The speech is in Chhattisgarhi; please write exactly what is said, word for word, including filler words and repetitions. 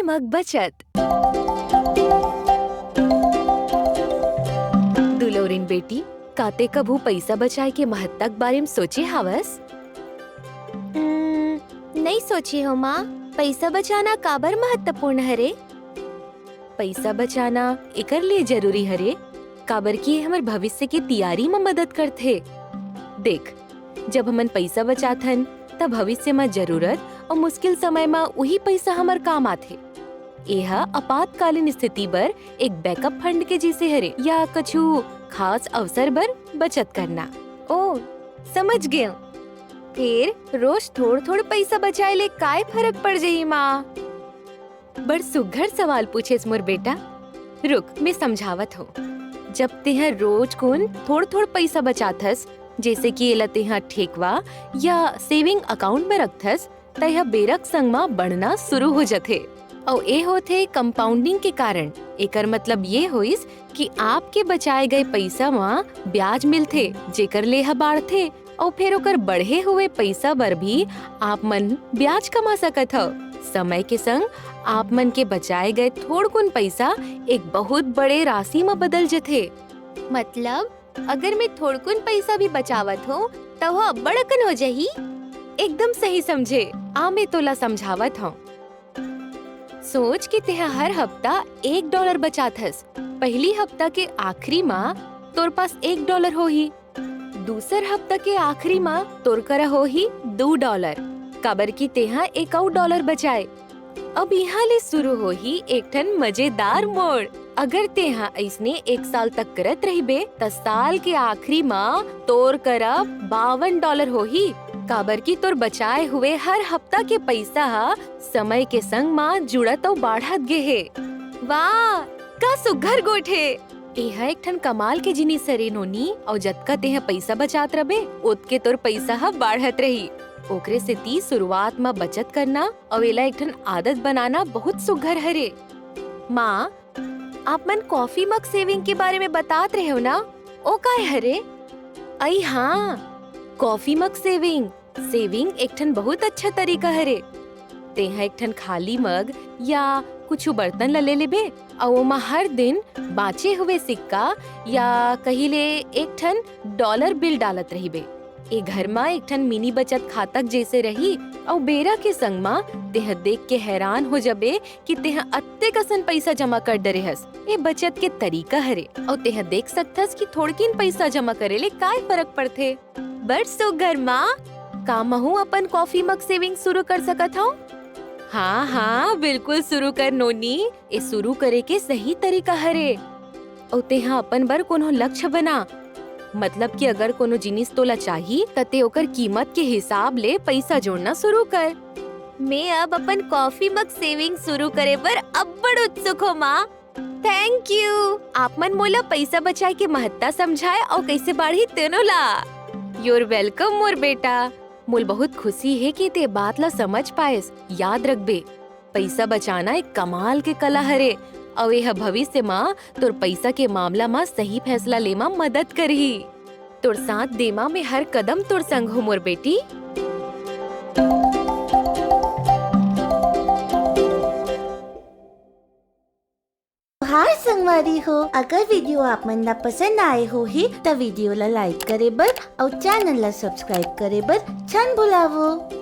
मग बचत। दुलौरिन बेटी, का ते कभू पइसा बचाए के महत्ता के बारे म सोचे हावस? उम्म, नइ सोचे हों माँ, पइसा बचाना काबर महत्वपूर्ण हरे? पइसा बचाना एकर लिए जरूरी हरे, काबर कि ये हमर भविष्य के तियारी म मदद करथे। देख, जब हमन पइसा बचाथन, त भविष्य म जरूरत अउ मुश्किल समय म उही पइसा हमर काम आथे। एह आपातकालीन स्थिति बर एक backup fund के जइसे हरे, या कछु खास अवसर बर बचत करना। ओ, समझ गेंव। फेर रोज थोड़-थोड़ पइसा बचाए ले काय फरक पड़ जही माँ? बड़ सुघर सवाल पूछेस मोर बेटा। रुक, मैं समझावत हों। जब तेंह रोज कुन थोड़-थोड़ पइसा बचाथस, जइसे कि एला तेंह ठेकवा या saving account म रखथस, त एह बेरा के संग म बढ़ना शुरू हो जथे। अउ ए होथे compounding के कारण। एकर मतलब ये होइस कि आपके बचाए गए पइसा म ब्याज मिलथे, जेकर ले एह बाढ़थे, अउ फेर ओकर बढ़े हुए पइसा बर भी आप मन ब्याज कमा सकत हव। समय के संग आप मन के बचाए गए थोड़कुन पइसा एक बहुत बड़े राशि म बदल जथे। मतलब, अगर मैं थोड़कुन पइसा भी बचावत हों, त ओह अब्बड़ अकन हो जही? एकदम सही समझे। आ, मैं तोला समझावत हों। सोच कि तेंह हर हफ्ता एक डॉलर बचाथस। पहिली हफ्ता के आखिरी म तोर पास एक डॉलर होही। दूसर हफ्ता के आखिरी म तोर करा होही दू डॉलर, काबर कि तेंह एक अउ डॉलर बचाए। अब इहाँ ले शुरू होही एक ठन मजेदार मोड़। अगर तेंह अइसने एक साल तक करत रहिबे, त साल के आखिरी म तोर करा बावन डॉलर होही, काबर कि तोर बचाए हुए हर हफ्ता के पइसा ह समय के संग म जुड़त अउ बाढ़त गे हे। वाह, का सुघर गोठ हे! एह एक ठन कमाल के जिनिस हरे नोनी, अउ जतका तेंह पइसा बचात रबे, ओतके तोर पइसा ह बाढ़त रही। ओकरे सेती शुरुआत म बचत करना अउ एला एक ठन आदत बनाना बहुत सुघर हरे। माँ, आप मन coffee mug saving के बारे म बतात रहेव ना, ओ काय हरे? अई हाँ, coffee mug saving। Saving एक ठन बहुत अच्छा तरीका हरे। तेंह एक ठन खाली मग या कुछु बर्तन ल ले लेबे, अउ ओमा हर दिन बांचे हुए सिक्का या कही ले एक ठन डॉलर बिल डालत रहिबे। ए घर म एक ठन मिनी बचत खाता के जइसे रही, अउ बेरा के संग म तेंह देख के हैरान हो जबे कि तेंह अतेक असन पइसा जमा कर डरे हस। ए बचत के तरीका हरे, अउ तेंह देख सकथस कि थोड़किन पइसा जमा करे ले काय फरक पड़थे। बड़ सुघर माँ, का महूँ अपन coffee mug saving शुरू कर सकत हौं? हाँ, हाँ, बिल्कुल शुरू कर नोनी। ए शुरू करे के सही तरीका हरे। अउ तेंहा अपन बर कोनो लक्ष्य बना, मतलब कि अगर कोनो जिनिस तोला चाही, त ते ओकर कीमत के हिसाब ले पइसा जोड़ना शुरू कर। मैं अब अपन coffee mug saving शुरू करे बर अब्बड़ उत्सुक हों, माँ। Thank you। आप मन मोला पइसा बचाए के महत्ता समझाए अउ कइसे बाढ़ही तेनो ला। You're welcome, मोर बेटा। मोल बहुत खुशी हे कि ते बात ला समझ पाएस। याद रखबे, पइसा बचाना एक कमाल के कला हरे, अउ एह भविष्य म तोर पइसा के मामला म सही फैसला ले म मदद करही। तोर साथ देमा में हर कदम तोर संग हो, मोर बेटी। हाय संगवारी हो, अगर video आप मन ला पसंद आए होही, त video ला like करे बर अउ channel ला subscribe करे बर झन भुलावो।